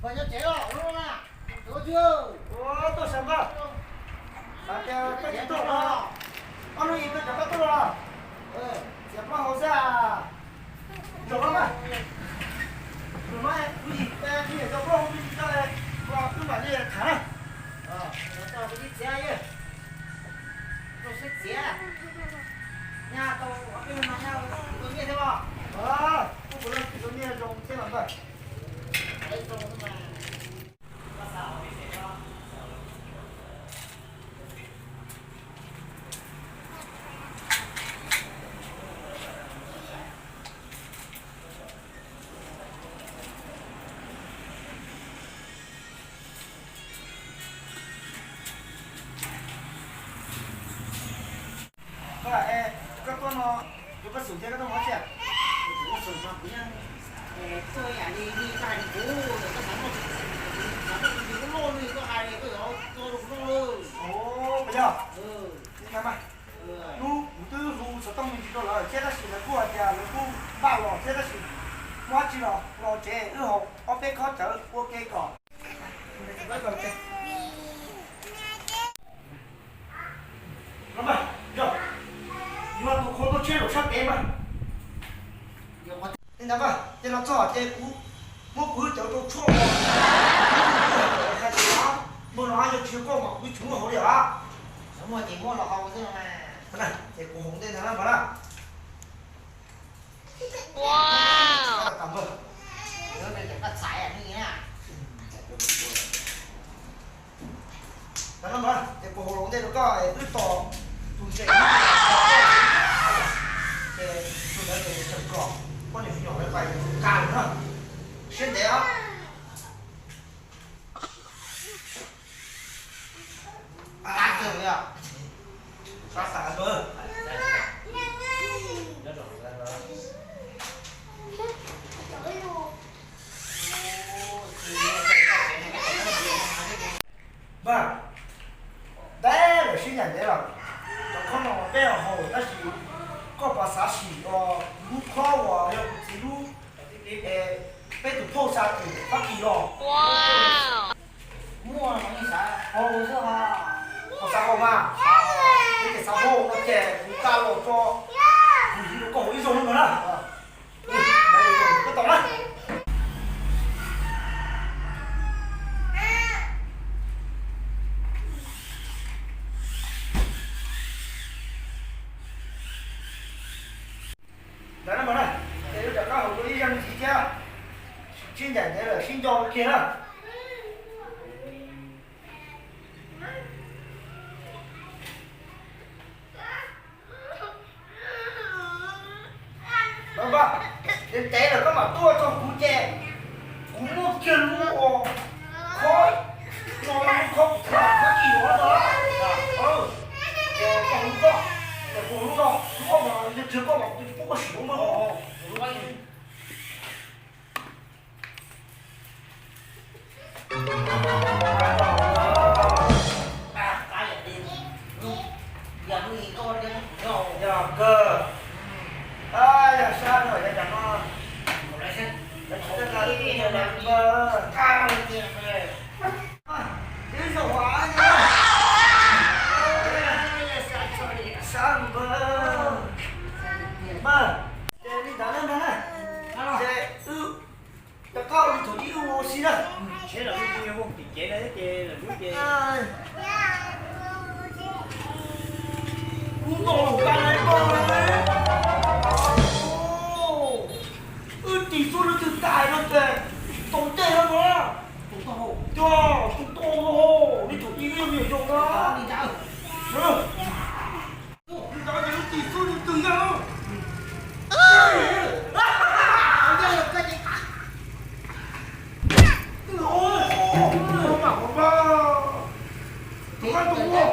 Nyob tsev los, ua, tuaj sawv npawg. Xav tias koj tsis tuaj los, ob hnub ib tuaj cov koj tuaj los. Txiav plaub hau xwb. Zoo no mas, zoo no kuv yim, kuv yim tau plaub hau kuv yim tau, wb mam li tham na. Txiav, txiav, nyaj tau ob peb hnub no nyaj kuv tau nyiaj thiab os. Kuv kuv leej twg tau nyiaj zoo thiab los npawg. Koj, koj tuaj no, yog koj xum thiab koj tuaj mus tsi? Kuv xum no kuv yeej tuaj ib yam li nej koj hais rau kuv, koj xav noj, xav noj tus loj li koj hais, koj yuav tso rau kuv noj lawm. Ua, puas yog? Hnub kuv twb hu xov tooj me ntsis rau lawv thiab tab sis lawv kuj hais tias lawv kuj npaj los thiab tab sis muaj dab tsi los los tsev wb haus ob peb khob cawv ua ke kom. Yog, yuav tus qhua tuaj tsheb zaum sab pem mas. Li ntawd mas ces los txog ces kuv muab kuv cov rau tshuaj os. Hais tias npawg no yog tsis yog koj mas kuv tsis muab hauv li os. Muaj ces muab los hau xwb. Ces kuv hauv ntej ntag na npawg na. Tam npawg, tam no mas ces kuv hauv los ntej rau koj wb tos tus ntses, ces tus ntawd ces tseem kom poj niam nyuam lawv pais tus ka lawm na. Siab ntev os. Npawg, ntev lawm sib ncaim ntev lawm, cov khob no peb ho haus tab sis koj puas xav sim lub khob uas yog kuv txiv lub, peb tus phauj xa tim Fab Kis los? Muaj no xav haus xwb os. Koj xav haus mas, yog tias xav haus no ces kuv ka los tso, kuv yig rau koj haus ib zaug no na. Koj tau na. Ntawd na mas na, ces wb rov qab haus dua ib zaug ntxiv thiab. Sib ncaim ntev lawm sib nco ua kiag na. Npawg, ntev ntev lawm koj mam tuaj txog kuv ces kuv muaj kiag lub ua khob no, lub khob kuv txiv khob kis los no. Ces koj hu koj, ces kuv hu no, lub khob mas yog tsis yog koj mas kuv tsis pub koj sim lub npawg. Yog kawg. Yog sab no yog cas no. Ib zaug sab npawg, npawg, ces li ntawd na npawg na, ces wb rov qab ua li thaum ub wb ua si na. Tsheb los kuj yog muaj tim kev na ces lawm lub ces kuv ntaus lus tas na npawg. Wb tis xub lub twg tas no ces tau ntej no na. Yog tus tau no, li thaum ub wb yog me nyuam yaus na. Li ntawd ces wb tis xub lub twg yog. Tus qab tus ua.